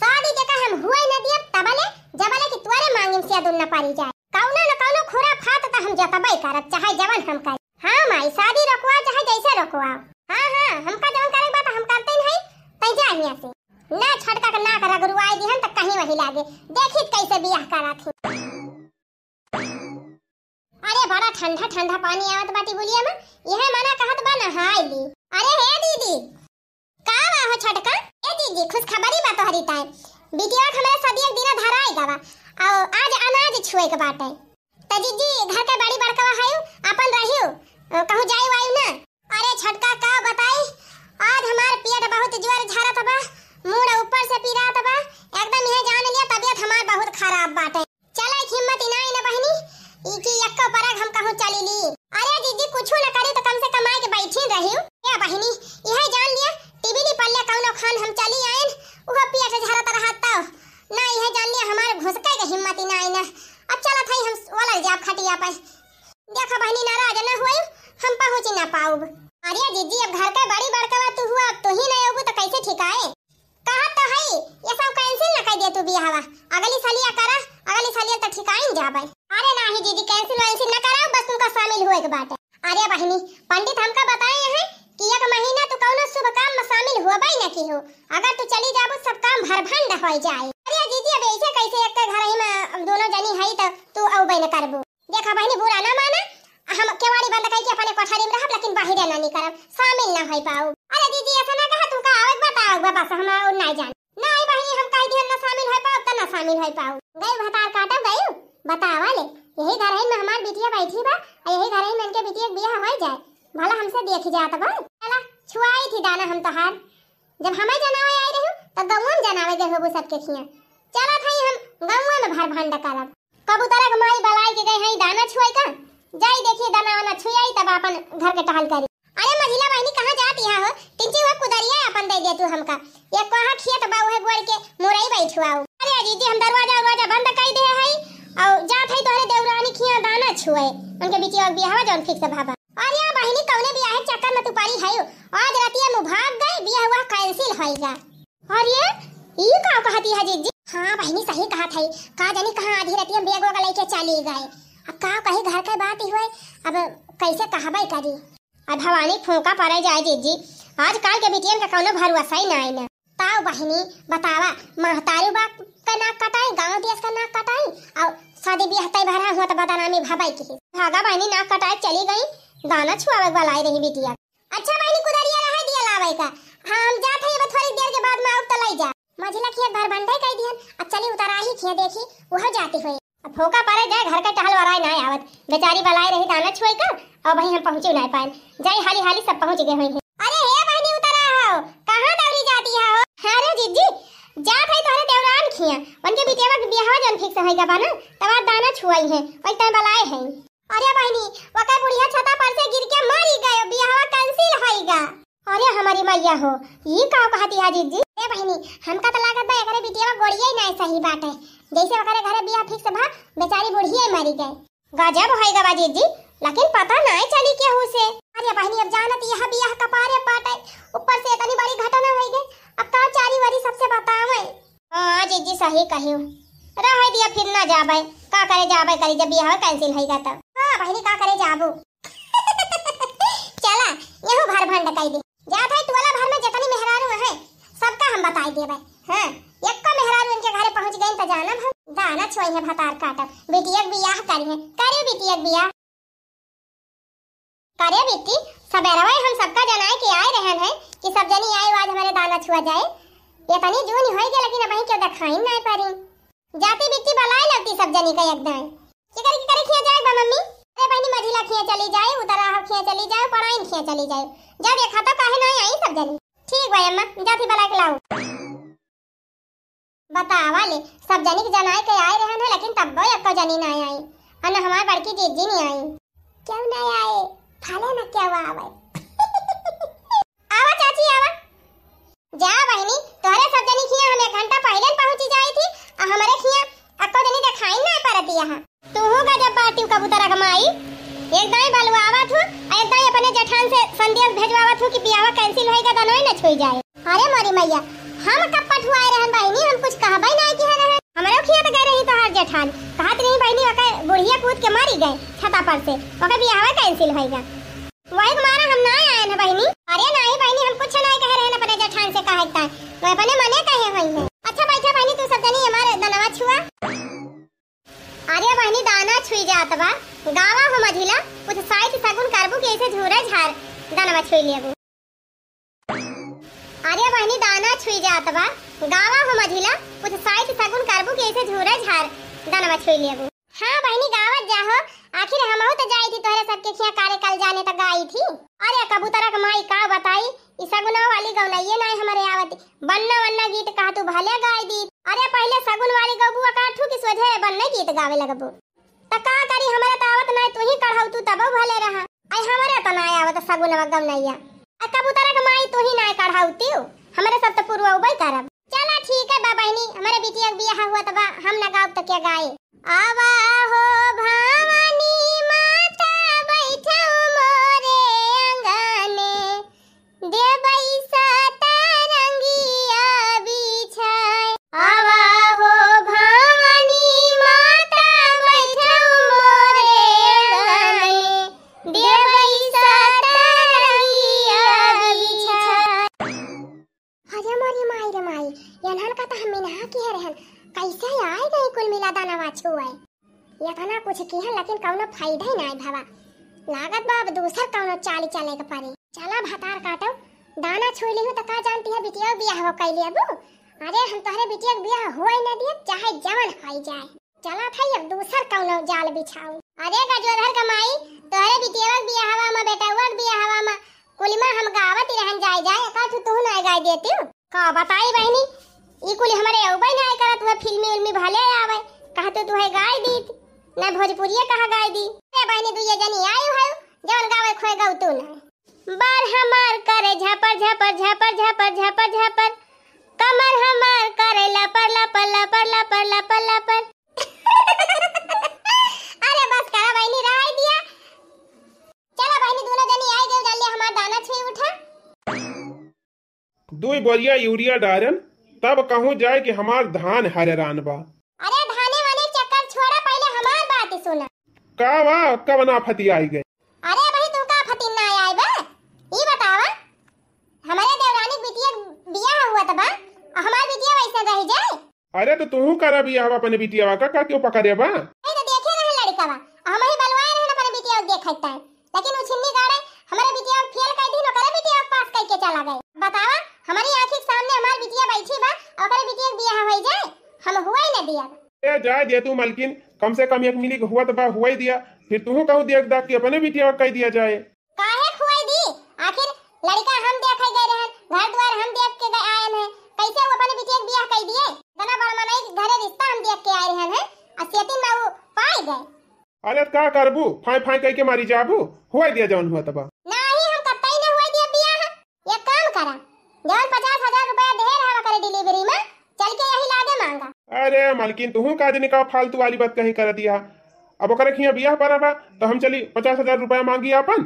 शादी जेका हम हुए न दियब तबले, जबले कि तोरे मांगिम से दूर न पड़ी जाए। कौनो न कौनो खुराफात तो हम जतबे करब, चाहे जवन हम करी। हाँ माई, शादी रोकवाओ चाहे जैसे रोकवाओ। हाँ हाँ, हमका जवन करे बात हम करते नहीं, तै जा हियां से। ना छोटका के नाक रगड़ुआई दिहन त कहीं वही लागे, देखित कैसे बियाह करात ही। अरे बड़ा ठंडा ठंडा पानी आवत बा टिबुलिया में, यह मना कहत बा नहाई ली। अरे हे दीदी, का बा हो छोटका? ए दीदी, खुशखबरी बा तोहरी ताई, बिटिया के हमरे सदिया के दिना धराई गवा, और आज अनाज छुए के बाटे। त जीजी, घर के बड़ी बड़कवा हयू, अपन रहियो, अ, कहूँ जाई वाई ना। अरे छोटका का बताई, आज हमार पेट बहुत जोर झरत बा, मूड़ ऊपर से पिरात बा, एकदम यह जान लिया तबियत हमार बहुत खराब बाटे। चला एक हिम्मत इनाई न बहिनी, ई की यक्को परग हम कहूँ चली ली। अरे जीजी, कुछू न करी तो कम से कम आए के बैठी रही। ए बहिनी, यह जान लिया, टिबिली पल्ले कौनो खान हम चली आयन, उहो पेट झरत रहत तब। ना, यह जान लिया, हमार घुसके के हिम्मत इनाई न। अब चलत हई हम वलर जाब खटिया पे। देखा बहिनी, नाराज न होई, हम पहुँच ना पाउब। अरे जीजी, अब घर के बड़ी बड़कवा तू हुआ, अब तू ही नहीं अबू तो कैसे ठिकाए? कहत तो हई, ये सब कैंसिल न कर दे तू बियाहवा, अगली सलिया करा, अगली सलिया तो ठिकाइन जाबे। अरे नाही जीजी, कैंसिल वैंसिल न कराओ, बस तुमका शामिल हुए के बाटे। अरे बहिनी, पंडित हमका बताए हैं कि एक महीना तू कौनो शुभ काम में शामिल हुआ ही न की हो, अगर तू चली जाबू सब काम भरभंड हो जाए। अरे जीजी, अब ऐसे कैसे एक घर ही में दोनों जनी हई तो तू अउबे न करबू। देखा बहिनी, बुरा ना माना, हम केवाड़ी बंद कइके अपने कोठरी में रहब, लेकिन बाहिरे ना निकरब, शामिल ना होई पाउब। अरे दीदी, ऐसा ना कहा, तुमका आवे के बताओ बा, बस हम और ना जान। नहीं बहिनी, हम कह दिहन ना शामिल होई पाउब, त ना शामिल होई पाउब। गई भतार काटब गई, बतावा ले, यही घर है में हमार बिटिया बैठी बा, और यही घर है में इनके बिटिया के बियाह हो जाए, भला हमसे देख जात बा। चला, छुआई थी दाना हम तोहार। जब हमें जनावे आई रही, तो गौवा में जनावे गए होबू सबके खिया। चला था हम गौवा में भर भंड करब। कबूतरा के माई बलाई के गए हैं दाना छुआई का, जाई देखिए दाना वाना छुआई, तब अपन घर के टहल करी। अरे मझिला बहिनी, कहाँ जात यहाँ हो? टिंची हुआ कुदरिया अपन दे दे तू हमका। ये कहाँ खेत बा उहे गोड़ के मुरई बैठुआऊ। अरे जीजी, हम दरवाजा उरवाजा बंद कर दे है और जात है तोहरे देवरानी खिया दाना छुए, उनके बिटिया के बियाह जौन फिक्स भा बा। अरे बहिनी, कौने बियाह के चक्कर में तू पड़ी है? आज रातिया में भाग गई, बियाह हुआ कैंसिल होइगा। अरे, ई का कहती है जीजी? हाँ बहिनी, सही कहत है। का जानी कहाँ आधी रतिया में बैग वैग लेके चली गए। अब का कही, घर के बात ही हुए, अब कैसे कहबे करी। अब भवानी फूंका पड़े जाए जीजी, आजकल के बिटियन का कौनो भरोसा ही ना है ना। ताऊ बहिनी, बतावा, महतारू बा का नाक कटाई, गाँव देश का नाक कटाई, और शादी बियाह तय भरा हुआ तो बदनामी भबाई की। भागा बहिनी, नाक कटाए चली गई, दाना छुआवे वाला आई रही बिटिया। अच्छा बहिनी, कुदरिया रहे दिया लावे का। हाँ, हम जात हई, अब थोड़ी देर के बाद में आउब त लई जा। मझिला खेत भर भंडे कई दिहन, अब चली उतराही खेत देखी, वह जाती हुई। अब फोका परे जाए, घर के टहल वराए ना आवत, बेचारी बलाई रही दाना छुए का, और वहीं हम पहुँची ना पाए। जाई हाली हाली, सब पहुँच गए हुई हैं। अरे हे बहिनी, उतरा हो, कहाँ दौड़ी जाती हो? अरे जीजी, जात हई तोहरे देवरान खिया, उनके बिटिया के बियाह जौन फिक्स होइगा बा ना, तब दाना छुआई है, वही तय बलाए हैं। अरे बहिनी, ओकर बुढ़िया छता पर से गिर के मरी गयो, बियाहवा कैंसिल होइगा। अरे हमारी मैया हो, ई का कहती है जीजी? ए बहिनी, हमका तो लागत बा एकरे बिटिया गोड़िया ही ना सही बाटे, जैसे ओकरे घरे बियाह फिक्स भा, बेचारी बुढ़िया ही मरी गए। गजब होइगा बा जीजी, लेकिन पता ना चली केहू से। अरे बहिनी, अब जानत यह बियाह कपारे पाटे, ऊपर से इतनी बड़ी घटना होइगा, अब का चारी वारी सबसे बतावे। हाँ जीजी, सही कहियो। रहे दिया, फिर ना जाबे। का करे जाबे करी, जब बियाह कैंसिल होइगा तब। हाँ बहिनी, का करे जाबू। चला, यहू भर भंड कई दे। जात है टोला भर में जितनी मेहरारू है, सबका हम बताई देबे। हाँ, एक्को मेहरारू इनके घरे पहुँच गई तो जानब हम। दाना छुई है, भतार काटब। बिटिया के बियाह करी है। करे बिटिया के बियाह। करे बिट्टी, सबेरवे हम सबका जनाए के आए रहन है कि सब जनी आए, आज हमारे दाना छुआ जाए। इतनी जून होइगा, लेकिन अबहीं क्यों देखाइन नाय परी। जाती बिट्टी बलाए लगती सब जनी का एकदम। की करे, की करे खिया जाए बा मम्मी? क्या चली जाए? जब एक हाथों काहे ना आई सब जनी। ठीक बा अम्मा, जाती बला के लाओ। बतावा ले, सब जनी के जनाए के आए रहन है, लेकिन तब्बो एको जनी ना आई। अन हमार बड़की जीजी नहीं आई। क्यों नहीं आए? भले न क्यों आवे। आवा चाची, आवा। जा बहिनी, तोहरे सब जनी खिया हम एक घंटा पहिले पहुँची जाई थी, आ हमरे खिया एको जनी देखाई ना परत यहाँ। तू हो गजब बाटिउ कबूतर क माई, एक दाई बलवावा थू, आ एक दाई अपने जेठान से संदेश भेजवावा थू कि बियाहवा cancel होइगा, दनवे न छुई जाए। अरे मोरी मैया, हम कब पठुआए रहन बहिनी, हम कुछ कहबे नाई किहे रहन। हमरे खिया त गए रही तोहार जेठान, कहत रही बहिनी ओके बुढ़िया कूद के मारी गए छता पर से, ओके बियाहवा cancel होइगा। वही के मारा हम ना आए न बहिनी। अरे नाही बहिनी, हम कुछ नाई कहे रहन अपने जेठान से, कहे त मैं अपने मने कहे होई है। अच्छा बैठा बहिनी, तू सब जनी हमारे दनवा छुआ। अरे बहिनी, दाना छुई जात बा, गावा हो मझिला, कुछ साइत सगुन करबू कि ऐसे झूरे झार दनवा छुई लेबू। अरे बहिनी, दाना छुई जात बा, गावा हो मझिला, कुछ साइत सगुन करबू कि ऐसे झूरे झार दनवा छुई लेबू। हाँ बहिनी, गावत जाहो, आखिर हमहू त जाई थी तोहरे सबके खिया कारे कल जाने त गाई थी। अरे कबूतरा क माई का बताई, ई सगुनवा वाली गौनइये नाई हमरे आवत। बन्ना वन्ना गीत कहा तू भले गाय दी। अरे पहिले सगुन वाली गौबुआ काठू की सोझे बन्ने गीत गावे लगबू। त का करी, हमरे त आवत नाई, तू ही कढ़ौतू तबो भले रहा। आई हमरे त नाई आवत सगुनवा गौनइया। आ कबूतरा क माई तू ही नाई कढ़ौतू, हमरे सब त पुरवबे करब। चला ठीक है बा बहिनी, हमरे बिटिया क बियाह हुआ त बा, हम ना गाउब त क्या गाए। आवा हो भवानी माता बैठौ मोरे अंगने, देबै सतरंगिया बिछाए। आवा हो भवानी माता बैठौ मोरे अंगने, देबै सतरंगिया बिछाए। अरे मोरी माई रे माई, एन्हन का त हम इनहा किहे रहन, कैसे आए गई कुल मिला दानवा छुए। एतना कुछ किहे लेकिन कौनो फायदा ही नाई भवा। लागत बा अब दूसर कौनो चाल चले के पड़ी। चला भतार काटो, दाना छुई लिहू त का जानती है बिटिया बियाह हो कैली अबू। अरे हम तोहरे बिटिया के बियाह होए न दिए, चाहे जवन होई जाए। चला था अब दूसर कौनो जाल बिछाऊ। अरे गजोधर क माई, तोहरे बिटिया के बियाहवा में, बेटवा के बियाहवा में कुलिमा हम गावत ही रहन जाए जाए, का तू तू ना गाय देती? का बताई बहिनी, ई कुल हमरे अउबे नाय करत, उहे फिल्मी उल्मी भले आवे, कहते तुहे गाय दीत, ना भोजपुरिया कहा गाय दी। ए बहिनी, दुइये जनी आयु है, जवन गावे खोए गौ तू ना। बार हमार करे झपर झपर झपर झपर झपर झपर, कमर हमार करे लपर लपर लपर लपर लपर लपर। अरे बस करा बहिनी, रहाई दिया। चला बहिनी, दोनों जनी आए गए, जल्दी हमार दाना छुई उठा। दुई बोरिया यूरिया डारन, तब कहूँ जाए कि हमार धान हरेरान बा। अरे धाने वाने चक्कर छोड़ा, पहिले हमार बात सुना। का वा, कवन आफती आई गए? अरे भाई, तू का आफती ना आए बा? ई बतावा, हमरे देवरानी बिटिया बियाह हुआ त बा, और हमार बिटिया वैसे रह जाए? अरे तो तू करा बियाह अपने बिटिया का, का क्यों पकड़े बा? नहीं तो देखे रहे लड़का बा, हम ही बलवाए रहे अपने बिटिया देखे ताए। लेकिन उ छिन्नी गाड़े हमरे बिटिया फेल कर दी, ओकरे बिटिया पास करके चला गए। बतावा, हमारी आँखी के सामने हमार बिटिया बैठी बा, ओकरे बिटिया के बियाह होई जाए, हम हुआ ही न दिया। ए, जाए दे तू मलकिन, कम से कम एक मिली के हुआ तो बा, हुआ ही दिया, फिर तू कहूँ देख दाख के अपने बिटिया कह दिया जाए। काहे हुआ ही दी? आखिर लड़का हम देखे गए रहन, घर द्वार हम देख के गए आयन है, कैसे वो अपने बिटिया के बियाह कह दिए? इतना बड़ मनई के घरे रिश्ता हम देख के आए रहन है, आ सेटिंग में वो पाए गए। अरे त का करबू, फाय फाय कह के मारी जाबू, हुआ दिया जवन हुआ तबा। नाही, हम कतई न हुआ दिया बियाह। एक काम करा, जवन पचास हजार रुपया दे रहा करे डिलीवरी में, चल के यही लागे मांगा। अरे मलकिन, तुहू का जनी का फालतू वाली बात कहीं कर दिया। अब ओकरे खिया बियाह पर बा, तो हम चली पचास हजार रुपया मांगी आपन।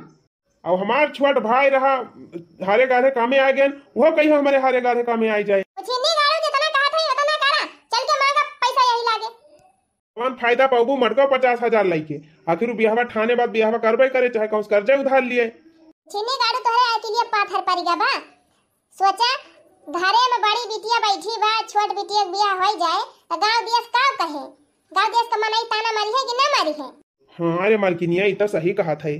अब हमार छोट भाई रहा, हारे गारे कामे आ गए, वो कहियो हमारे हारे गारे कामे आई जाए। छिन्नी गाड़ू जितना कहा था, उतना करा, चल के मांगा पैसा यही लागे। कौन फायदा पाबू मटको पचास हजार लइके? आखिर उ बियाहवा ठाने बाद बियाहवा करबे करे, चाहे कहूँ से कर्जे उधार लिए। छिन्नी गाड़ू तोहरे आए के लिए पाथर पड़ गया बा। सोचा, घरे में बड़ी बिटिया बैठी बा, छोट बिटिया के बियाह होई जाए, तो गांव देश का कहे? गांव देश का मनई ताना मारी है कि ना मारी है? हाँ, अरे मालकिनिया, ई तो सही कहा था।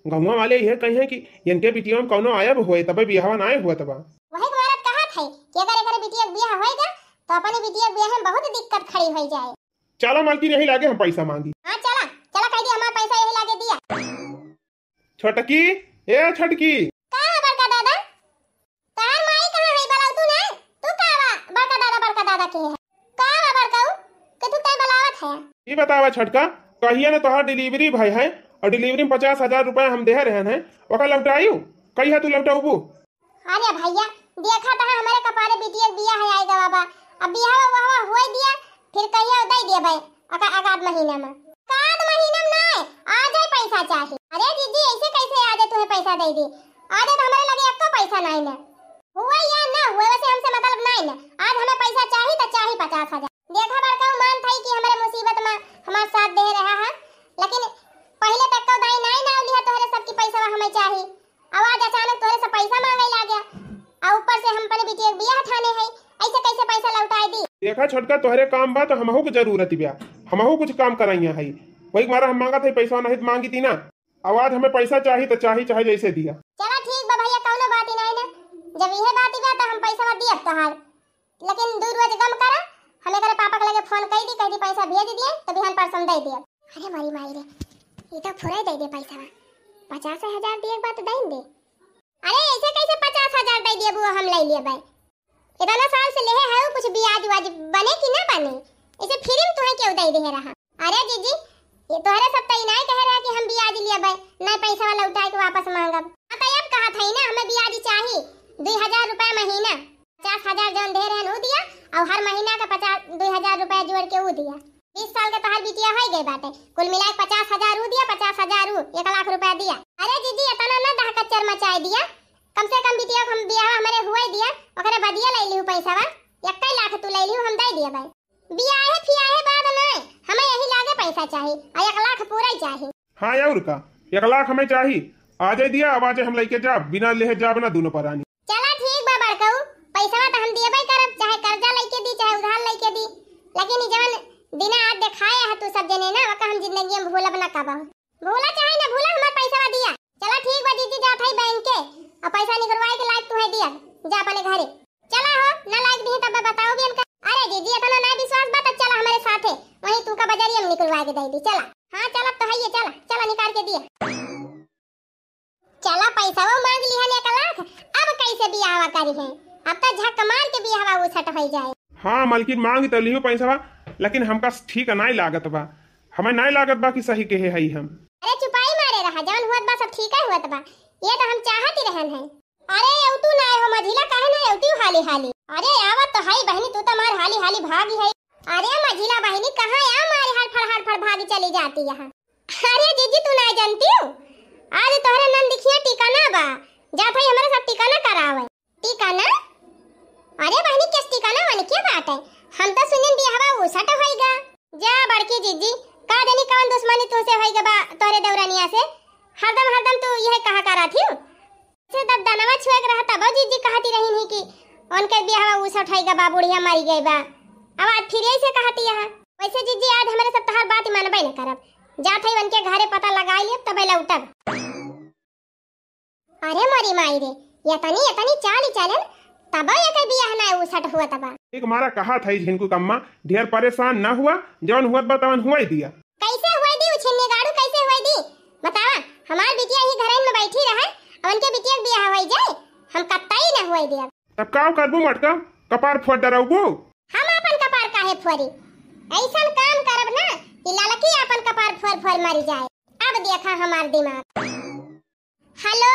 गौवा वाले यह कहे कि इनके बिटिया में कौनो आयब होए, तबे बियाहवा ना हुआ तबा। वही के मारत कहा था कि अगर एकर बिटिया के बियाह होएगा, तो अपनी बिटिया के बियाह में बहुत दिक्कत खड़ी हो जाए। चला मालकिन, यही लागे हम पैसा मांगी। हाँ, चला, चला, कह दी हमार पैसा यही लागे दिया। छोटकी, ए छोटकी। का है बड़का दादा? तोहार माई कहाँ है? बलाऊ तू ना? तू का बा? बड़का दादा, बड़का दादा के है? का बा बड़काऊ? के तू तय बलावत है? ई बतावा छोटका, कहिया ने तोहार delivery भय है और delivery में पचास हजार रुपया हम देहे रहन है, ओका लौटायू? कहिया तू लौटाउबू? अरे भैया, देखा त है हमरे कपारे बिटिया के बियाह है आएगा बाबा। अब बियाह हुआ हुआ हुए दिया, फिर कहिया दे दिया भाई, अका-, अगाध महीना में। अगाध महीना में ना, आज ही पैसा चाही। अरे जीजी, ऐसे कैसे आज तुम्हें पैसा दे दी? आज तो हमारे लगे एको पैसा नहीं ना। हुए या ना हुए, वैसे हमसे मतलब नहीं ना। आज हमें पैसा चाही तो चाही पचास हजार। देखा बड़काऊ, मान था कि हमारे मुसीबत में हमारा साथ दे रहा है, लेकिन पहले तक तो दाई नहीं ना लिया तोहरे सबकी पैसा हमें चाही। अब आज अचानक तोहरे से पैसा मांगे लाग गया, और ऊपर से हम अपने बिटिया के बियाह ठाने है, ऐसे कैसे पैसा लौटाए दी? देखा छोटका, तोहरे काम बा तो हमहू के जरूरत बा, हमहू कुछ काम कराइया है, वही मारा हम मांगत है पैसा, नहीं तो मांगी थी ना। अब आज हमें पैसा चाही तो चाही, चाहे जैसे दिया। चला ठीक बा भैया, कौनो बात ही नहीं ना, जब इहे बात बा तो हम पैसा दियब तोहार। लेकिन दू रोज गम करा, हम एकरे पापा के लगे फोन कई दी, कह दी पैसा भेज दिए, तो बिहान परसों दे दिए। अरे मारी माई रे, ये तो फुरे दे दे पैसा, पचास हजार दिए के बाद दे दे। अरे ऐसे कैसे पचास हजार दे दिए बुआ, हम ले लिए भाई। इतना साल से लेहे है, कुछ ब्याज व्याज बने कि ना बने? ऐसे फ्री में तुहे क्यों दे दे रहा? अरे जीजी, ये तोहरे सब तो इनाय कहे रहा कि हम ब्याज लिए भाई, नहीं पैसा वाला उठाए के वापस मांगब। हाँ तो अब कहा था ना, हमें ब्याज चाही, दो हजार रुपया महीना। पचास हजार जौन दे रहन उ दिया, और हर महीना का पचास, दो हजार रुपया जोड़ के उ दिया। बीस साल के तोहार बिटिया होई गई बाटे, कुल मिला के पचास हजार उ दिया, पचास हजार उ, एक लाख रुपया दिया। अरे जीजी, इतना ना दहकच्चर मचाए दिया, कम से कम बिटिया के हम बियाह हमरे हुए दिया, ओकरे बदिया ले लिहू पैसा बा, एक लाख तू ले लिहू, हम दे दिया भाई। बियाहे फियाहे बाद ना, हमें यही लागे पैसा चाही, और एक लाख पूरा ही चाही। हाँ और का, एक लाख हमें चाही, आ जाए दिया, अब आज हम लेके जाब, बिना लेहे जाब ना दोनों परानी। चला ठीक बा बड़कऊ, पैसवा तो हम दियबे करब, चाहे कर्जा लेके दी, चाहे उधार लेके दी, लेकिन ई जवन दिना आज देखाए है तू सब जने ना, ओका हम जिंदगी में भूलब ना कबहू। भूला चाहे ना भूला, हमार पैसवा दिया। चला ठीक बा जीजी, जात हई बैंक के, और पैसा निकलवाए के लायक तुहे दिया, जा अपने घरे। चला हो, ना लायक दी तब बताओ भी इनका। अरे जीजी, इतना ना विश्वास बा तो चला हमारे साथे, वहीं तुमका बजरिया में निकलवाए के दे दी। चला, हाँ चला तो है ये, चला, चला निकाल के दिया। चला, पैसवा मांग लिहन एक लाख, अब कैसे बियाहवा करी है? अब तो झक मार के बियाहवा उसट हो जाए। हाँ मलकिन, मांग तो लिहू पैसवा, लेकिन हमका ठीक नहीं लागत बा, हमें नहीं लागत बा कि सही कहे हई हम। अरे चुपाई मारे रहा, जवन हुअत बा सब ठीक है हुअत बा, ये तो हम चाहत ही रहन है। अरे एवतू ना हो मझिला, काहे ना एवती हाली हाली? अरे आवत तो हई बहनी, तू तो मार हाली हाली भागी है। अरे मझिला बहनी, कहाँ या मारे हड़फड़ हड़फड़ भागी चली जाती यहाँ। अरे जीजी, तू ना जानती हो, आज तोहरे नंदिखिया टिकाना बा, जात हई हमारे साथ टिकाना करावे। टिकाना? अरे बहनी, किस टिकाना वाली क्या बात है? हम तो सुनिन बियाहवा उसट होइगा। जा बड़की जीजी, का जानी कौन दुश्मनी तुमसे होइगा बा तोहरे देवरानिया से, हरदम हरदम तू यह कहा करा थी। से दब दनवा छुए के रहा तब जीजी कहती रही नहीं कि उनके बियाहवा उसट होइगा बा, बुढ़िया मरी गई बा। अब आज फिर यही से कहती है। वैसे जीजी आज हमारे सब तहार बात मानबे न करब, जात है उनके घरे पता लगा लिए तब लौटब। अरे मोरी माई रे, यतनी यतनी चाल चलन तब एकर बियाह ना उसट हुआ तबा। एक मारा कहा था झिनकू कम्मा, ढेर परेशान ना हुआ, जौन हुआ बा तवन हुआ दिया। कैसे हुए दी उ छिन्नी गाड़ू, कैसे हुए दी? बतावा, हमार बिटिया ही घरन में बैठी रहे, अब उनके बिटिया के बियाह होई जाए, हम कत्ता ही ना हुए दिया। तब का करबू मटका, कपार फोड़ डराउबू? हम अपन कपार काहे फोड़ी? ऐसन काम करब ना कि ललकी अपन कपार फोड़ फोड़ मर जाए। अब देखा हमार दिमाग। हेलो।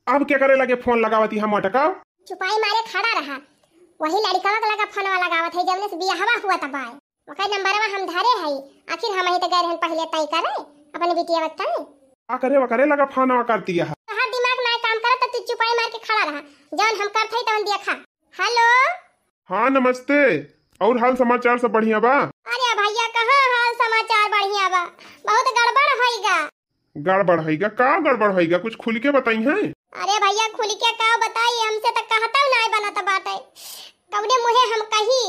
अब के करे लगे फोन लगावती हम मटका? चुपाई मारे खड़ा रहा, वही लड़कवा के लगा फोनवा लगावत है, जवने से बियाहवा हुआ तबाय। ओकर नंबरवा हम धरे हई, आखिर हम ही तो गए रहन पहले तय करे अपने बिटिया तय। का करे वकरे लगा फोनवा करती है। तोहार दिमाग ना काम करत त तू चुपाई मार के खड़ा रहा, जौन हम करत हई तवन देखा। हेलो। हाँ नमस्ते, और हाल समाचार सब बढ़िया बा? अरे भैया कहाँ हाल समाचार बढ़िया बा, बहुत गड़बड़ होइगा। गड़बड़ होइगा? का गड़बड़ होइगा, कुछ खुल के बताई हैं। अरे भैया खुल के का बताई, हमसे तो कहता नहीं बनत बाटे, कौने मुँहे हम कही।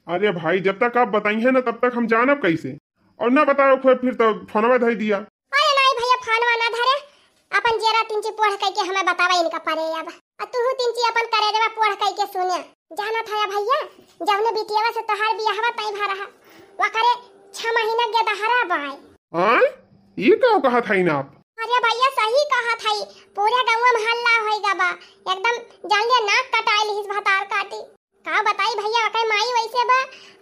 अरे भाई, जब तक आप बताई हैं ना, तब तक हम जानब कैसे? और ना बताओ फिर, फिर तो फोनवा धई दिया। अरे नहीं भैया, फोनवा ना धरे, अपन जेरा तिनची पोढ़ कइके हमें बतावा इनका परे अब। आ तू तिनची अपन करेजवा पोढ़ कइके सुने, जाना था भैया, जौने बिटियावा से तोहार बियाहवा तय भा रहा, वकरे छह महीना के दहरा बाय। आय, ये का कहा था ना आप? अरे भैया, सही कहत हई, पूरा गौवा में हल्ला होई गा बा, एकदम जान लिया नाक कटाई लिहिस भतार काटी। का बताई भैया, ओकर माई वैसे बा,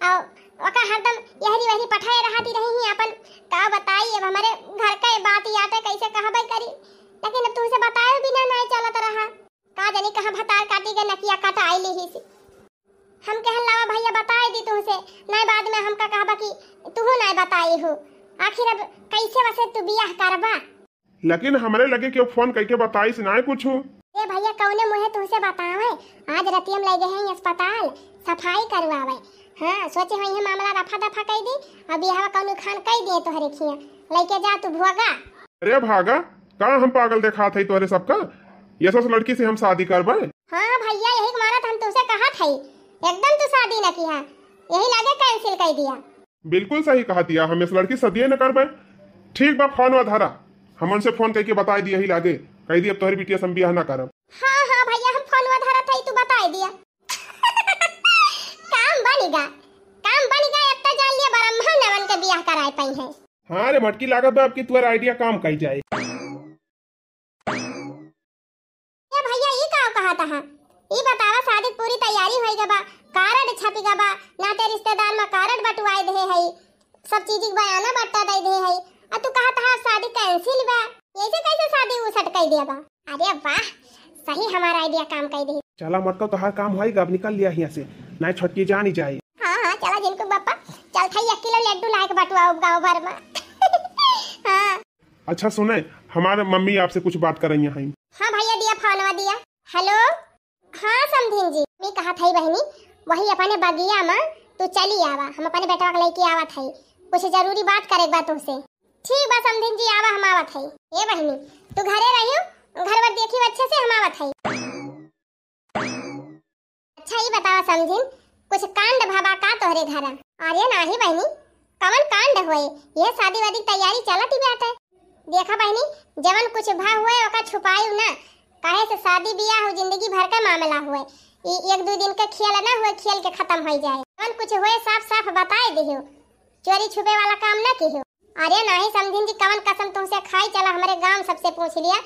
और ओकर हरदम यहरी वहरी पठाए रहती रही ही अपन। का बताई, अब हमरे घर के बात आटे कैसे कहबे करी, लेकिन अब तुमसे बताए बिना नहीं चलत रहा। का जानी कहाँ भतार काटी के नकिया कटाई लिहिस। हम कहन लावा भैया बताए दी तुमसे, नहीं बाद में हमका कहबा कि तुहू नहीं बताई हो। आखिर अब कैसे वैसे तू बियाह करबा? लेकिन हमरे लगे केहू फोन कइके बताइस नाय कुछु। ए भैया, कौने मुँहे तुमसे बतावे? आज रतिया में ले गए हैं अस्पताल सफाई करवावे। हाँ, सोचे होइहैं मामला रफा दफा कई दी, अब बियाहवा कौनो खान कई दिए तोहरे खिया। लइके जा तू भोगा। अरे भागा, का हम पागल देखात हई तोहरे सबका? ये सब लड़की से हम शादी करबे? हाँ भैया, यही के मारा त हम तुमसे कहत हई, एकदम तू शादी न किहा, यही लागे cancel कई दिया। बिल्कुल सही कहतिया, हम इस लड़की से सदिये न करबे। ठीक बा, फोनवा धरा, हम उनसे फोन कइके बताई दिया ही लागे, कह दी अब तोहरी बिटिया से हम बियाह ना करब। हाँ, हाँ भैया, हम फोनवा धरत हई, तू बताई दिया। काम बनिगा, काम बनिगा, अब तो जान लिया ब्रह्मा नवन के बियाह कराए पइहैं। हाँ रे मटकी, लागत बा अब की तुअर idea काम कई जाए। ए भैया, ई का कहत हा? ई बतावा, शादी के पूरी तैयारी होई गा बा, card छपी गा बा, नाते रिश्तेदार में card बंटवाए दे हई, सब चीज के बयाना बट्टा दे दे हई, आ तू कहत हा शादी cancel बा, ऐसे कैसे शादी उसट कई दिया बा? अरे वाह, सही हमारा idea काम कई दे। चला मटका, तोहार काम होई गा, अब निकल लिया हियाँ से, नाय छोटकी जानी जाई। हाँ, हाँ, चला जिनको बापा, चल थाई एक किलो लड्डू लाए के बटुआ गाँव भर में। हाँ। अच्छा सुने, हमार मम्मी आपसे कुछ बात करइया हईं। हाँ भैया, दिया फोनवा दिया। हेलो, हाँ समधिन जी, मैं कहत हई बहिनी, वही अपने बगिया में तू चली आवा, हम अपने बेटवा के लेके आवत हई, कुछ जरूरी बात करे के बा तुमसे। ठीक बा समधिन जी, आवा, हम आवत हई। ए बहिनी, तू घरे रहियो, घर वर देखियो अच्छे से, हम आवत हई। अच्छा, ई बतावा समधिन, कुछ कांड भवा का तोहरे घर? अरे नाही बहिनी, कवन कांड होए, ये शादी वादी की तैयारी चलत ही बाटे। देखा बहिनी, जवन कुछ भा हुए ओका छुपायु ना, काहे से शादी बियाह जिंदगी भर का मामला हुए, ई एक दो दिन का खेल ना हुए, खेल के खत्म हो जाए। जवन कुछ हुए साफ साफ बताए दियो, चोरी छुपे वाला काम ना कियो। अरे नाही समधिन जी, कवन कसम तुमसे खाई, चला हमरे गांव सबसे पूछ लिया,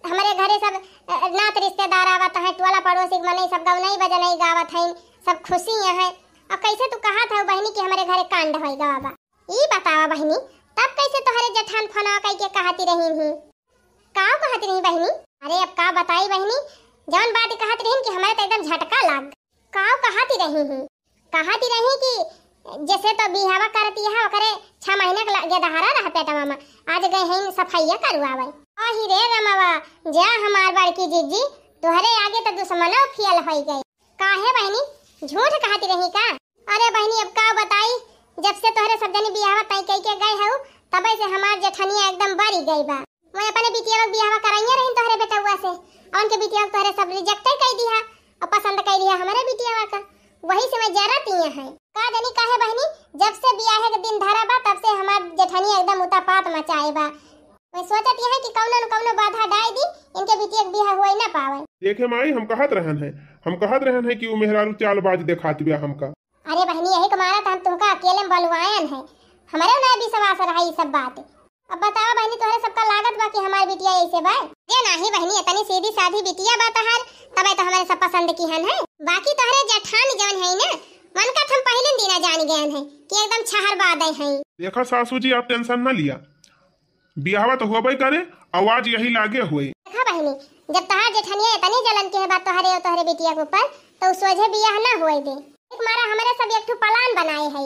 हमरे घरे सब, अ, नात रिश्तेदार आवत हैं, टोला पड़ोसी के मनई सब गवनई बजनई गावत हैं, सब खुशी हैं। और कैसे तू कहत हऊ बहिनी कि हमरे घरे कांड होई गवा बा? ई बतावा बहिनी, तब कैसे तोहरे जेठान फोनवा कई के कहती रही ही? का कहती रही बहिनी? अरे अब का बताई बहिनी, जवन बात कहती रही कि हमरे तो एकदम झटका लाग। का कहती रही ही? कहती रही कि जैसे तो बिहावा करती है, ओकरे छह महीना के ला-, गेदहरा रहा पेटवा में, आज गए हैं सफाइया करवावे। अहि रे रमवा, जा हमार बड़की जीजी, तोहरे आगे तो दुश्मनो फेल होई गए। काहे बहिनी, झूठ कहती रही का? अरे बहिनी, अब का बताई, जब से तोहरे सब जनी बिहावा तय कई के गए हऊ, तबे से हमार जेठनिया एकदम बरी गई बा। मैं अपने बिटिया के बिहावा कराइया रही तोहरे बेटउआ से, और उनके बिटिया तोहरे सब reject कई दिया। और पसंद कई लिया हमरे बिटियावा का, वही से मैं जरत ही है। का जानी काहे बहिनी, जब से बियाहे के दिन धरा बा, तब से हमार जेठनिया एकदम उतापात मचाए बा। मैं सोचत यह है कि कौनो न कौनो बाधा डाल दी, इनके बिटिया के बियाह होई ना पावे। देखे माई, हम कहत रहन है, हम कहत रहन है कि उ मेहरारू चालबाज देखात बिया हमका। अरे बहिनी, यही के मारा त हम तुमका अकेले में बलवायन है, हमरे ना विश्वास रहा ई सब बात। अब बतावा बहिनी, तोहरे सबका लागत बा कि हमार बिटिया ऐसे बा? अरे नाही बहिनी, इतनी सीधी साधी बिटिया बा तहार, तबे तो हमरे सब पसंद किहन है। बाकी तोहरे जेठान जवन है ना, उनका त हम पहले दिना जान गयन है कि एकदम छहर बादे हैं। देखा सासू जी, आप tension ना लिया, बियाहवा तो होबे करे, आवाज यही लागे होए। देखा बहिनी, जब तहार जेठनिया इतनी जलन के है बात तोहरे और तोहरे बिटिया के ऊपर, तो उ सोझे बियाह ना होए दे। एक मारा हमरे सब एक ठो plan बनाए है,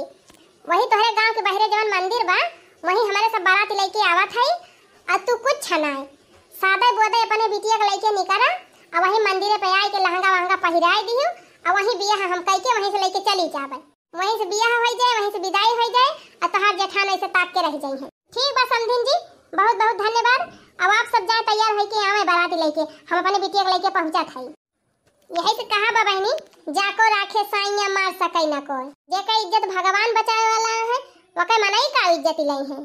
वही तोहरे गांव के बहरे जवन मंदिर बा, वही हमरे सब बारात लेके आवत है। और तू कुछ छनाए, सादे बोदे अपने बिटिया के लेके निकरा, और वही मंदिरे पे आए के लहंगा वहंगा पहिराए दियो, और वही बियाह हम कई के वहीं से लेके चली जाबे। वहीं से बियाह होई जाए, वहीं से विदाई होई जाए, और तोहार जेठान ऐसे ताक के रह जाई है। ठीक बा समधिन जी, बहुत बहुत धन्यवाद। अब आप सब जाए तैयार होई के आवे बाराती लेके, हम अपने बिटिया के लेके पहुंचत हई। यही से कहा बा बहिनी, जाको राखे साइया मार सकै ना कोई। जेकर इज्जत भगवान बचावे वाला है, ओकर मनई का इज्जत लई है।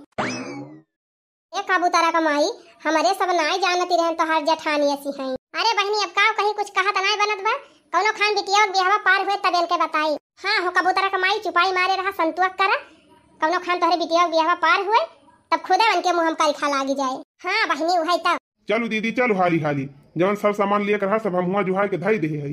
ए कबूतरा का माई, हमरे सब नाय जानती रहन तोहार जेठानी ऐसी हैं। अरे बहिनी, अब का कहीं, कुछ कहा त नाय बनत बा, कौनो खान बिटिया के बियाहवा पार हुए तब इनके बताई। हाँ हो कबूतरा का माई, चुपाई मारे रहा, संतुआ करा, कौनो खान तोहरे बिटिया के बियाहवा पार हुए तब खुदे उनके मुँह हम करिखा लागी जाए। हाँ बहिनी, उहै तौ। चलु दीदी, चलु हाली हाली, जवन सब सामान लिएक रहा, सब हम हुआँ जुहाइ के धइ देहे हई।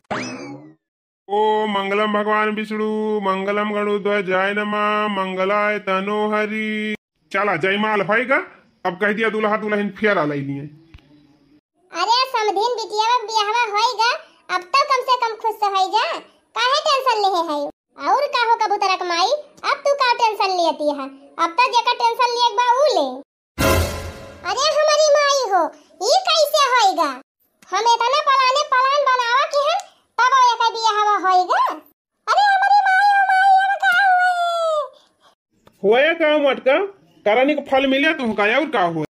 ओ मंगलम भगवान विष्णु, मंगलम गरुड़ध्वजाय नमः, मंगलाय तनोहरि। चला, जयमाल होइगा, अब कहि दिया दुलहा दुलहिन फेरा लइ लिहे। अरे समधिन, बिटिया क बियाहवा होइगा, अब तौ कम से कम खुस होइ जा, काहे tension लेहे हई? अउर का हो कबूतरा क माई, अब तू का tension लियती ह? अब तौ जेका tension लिएक बा ऊ ले। अरे हमरी माई हो, ई कइसे होइगा? हम एतना पलाने पलान बनावा के हन, तब एका बियाहवा होइगा? अरे हमरी माई हो माई, अब का होई? होए का मटका, करनी क फल मिले तुहका, अउर का होए?